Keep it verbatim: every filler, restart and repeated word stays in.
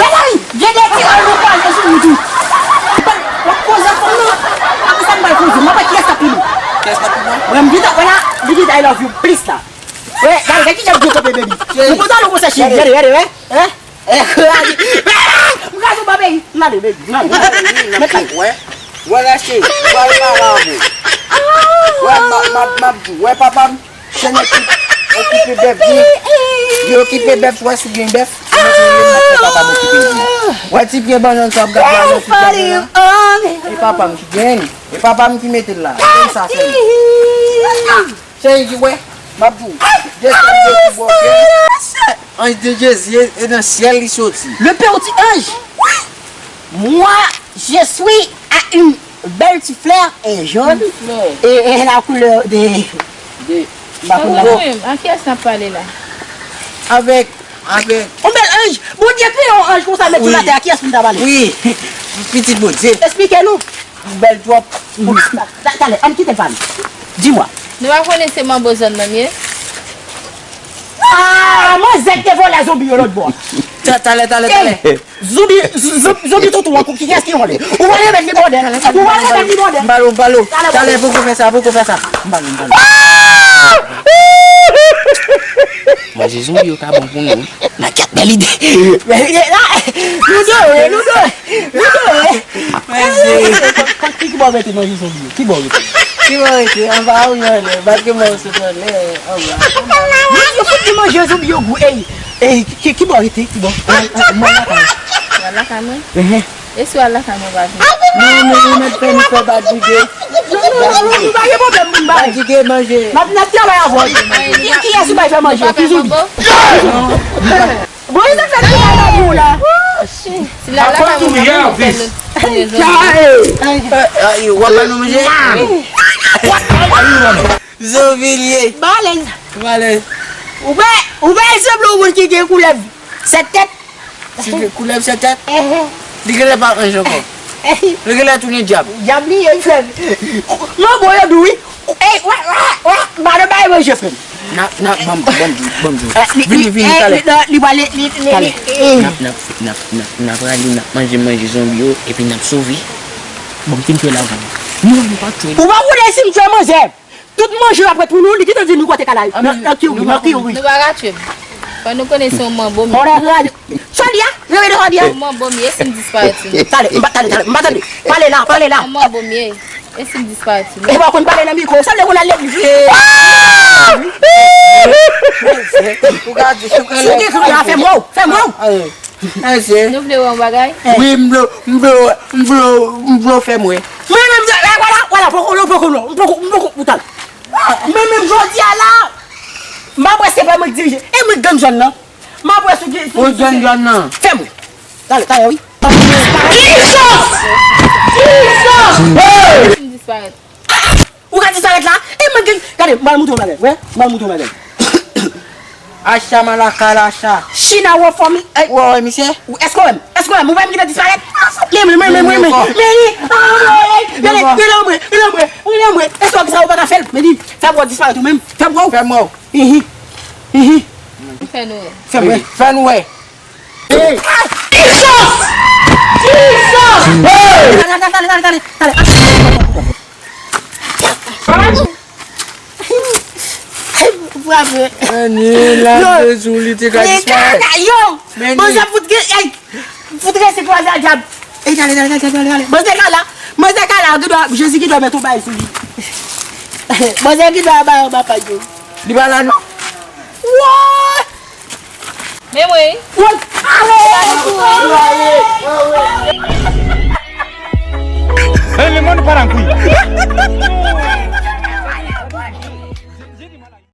Mezanmi, gen de ti anj ou pale sou ou tou. W ap poze fanm nan. Apre sa, m pral poze. M ap wè kiyès k ap pi bon. Kiyès k ap pi bon? Mwen, m di, wè la, li di, "I love you," plis la. Wè, gade, gade ki jan l byen kanpe, baby. Ou kontan nou konsa, cheri? Gade, gade, wè. Hein? Eh, gade. M gade ou, baby. M gade, baby. M gade. Wè. Wè la, cheri. Wè, wè, wè, wè. Wè, m ap, m ap, m ap di, wè, papa m. Chèn okipe, okipe bèf, wi. Li okipe bèf, wè si w gen bèf. Li mete li, m ap fè papa m okipe li. Wè ti pye bannann sa w ap gade la nan figi a la. E papa m ki gen li. E papa m ki mete l la. Konn sa fè li. Cheri, ki wè, m ap di w. Desann de tou bò kè. Anj de Jezi, e, e nan syèl li soti. Le petit ange. Moi, je suis à une belle petite fleur et jaune. Flè. Et, et la couleur de, de, de, ba koulè. Mwen menm, a kiyès n ap pale la? Avèk, avèk. On bèl anj. Bondye kreye yon anj konsa, met sou latè, a kiyès pou n ta pale? Wi. Pitit Bondye. Esplike nou. Ou bèl twòp. Ta-, talè, ann kite l pale. Di mwa. Nou pa konnen se manbo zòn nan m ye? Ah, manzè k te vòlè zonbi yo lòt bò. Ta-, talè, talè, talè. Zonbi, z-, z-, zonbi toutou an, kiyès ki vòlè? Ou pa renmen li bòdè. Ou pa renmen li bòdè. M pale w, m pale w. Talè, poko fè sa, poko fè sa. M pale w, m pale w. Manje zonbi yo ka bon pou nou. Nan kèt, bèl ide. Bèl ide la. Nou dwe, nou dwe. Nou dwe. Manje. Ki bò w rete manje zonbi yo? Ki bò w rete? Ki bò w rete? Anba wi anlè. Bat ke mò sot anlè. Anba. Yo fout di manje zonbi yo gou. Ey, ey, ki, ki bò w rete? Ki bò? Mwen lakay. Mwen lakay mwen? Ehe. E si w al lakay mwen, w a vini? Non, men ou mèt fè nou fè badjige. Non, non, non, non, nou pa gen pwoblèm pou n bay. Badjige manje. N ap, n ap travay avè w. Ki, kiyès ou bay fè manje? Ki zonbi? Non. Bon, li te fè travay la pou w la. Si l al lakay mwen, m ap fè nou tounen zonbi. W ap ban nou manje? Zonbi l ye. Balèz. Balèz. Ou wè, ou wè, sanble yon moun ki gen koulèv sèt tèt. Ki gen koulèv sèt tèt? Ehe. Li genlè pa anj ankò. Li genlè tounen dyab. Dyab li ye, frè m. Manbo yo dou wi. Ey, wè, wè, wè. Madan bay manje, frè m. N ap, n ap, ban m, ban m, ban m di w. Vini, vini, talè. Li, li, li, li, li, talè. N ap, n ap, n ap, n ap, n ap rale, n ap manje, manje zonbi yo, epi n ap sove. Bon, m fin tchwe l avan. Non, nou pa tchwe l. Ou pa konnen si m tchwe manzè. Tout manje ap ret pou nou, li gentan di nou kote kalay. Nan, nan kiwi, nan kiwi. Nou pa ka tchwe m. Fò nou konnen se yon manbo m ye. Sa li a? Rele de sa li a? Yon manbo m ye, si m disparèt sou nou. Talè, m pa, talè, talè, m pa tande. Pale la, pale la. Yon manbo m ye, e si m disparèt sou nou. E pa konn pale nan mikwo, sa vle konn al legliz wi. Ou ka di, ou ka... Si w gen kran la, fè m wè w, fè m wè w. Mesye. Nou vle wè yon bagay? Wi, m vle, m vle, m vle, m vle w fè m wè. Mwen menm, wala, wala, poko, non, poko, non, m poko, m poko, ou talè. Mwen menm, jodi a la, m pa prèske fè mwen dirije. E mwen gang zòn nan. M pa prèske dirije. Ou gang zòn nan. Fè m wè. Talè, talè, wi. Ki chans! Ki chans! Hey! M disparèt. Ou ka disparèt la? E mwen gen, gade, m pral moutre w bagay, wè, m pral moutre w bagay. Acha malaka lacha. China wè fò mi, ey. Ou wè misye? Ou, èske w wè m? Èske w wè m? Ou wè m gentan disparèt? Men, men, men, men, men, men, men, men, men, men, men, men, men, men, èske w wè sa ou pa ka fè l? Men, fè m wè w disparèt ou menm. Fè m wè w. Fè m wè w. Ihi. Ihi. Fè nou wè. Fè m wè. Fè nou wè. Hey! Jesus! Jesus! Hey! Talè, talè, talè, talè, talè. Frape. Anyen, la, Jezi, li te ka disparèt. Yo! Manzè fout gen, ey! Fout gen se kwaze a dyab. Ey, talè, talè, talè, talè, talè. Manzè ka la. Manzè ka la, ki dwa, Jezi ki dwa mete yon bagay sou li. Manzè ki dwa ba, ba pa yo. Li pa la, non? Woy! Men mwen. Woy! Ale! Hey, men mwen, nou pa nan kwi.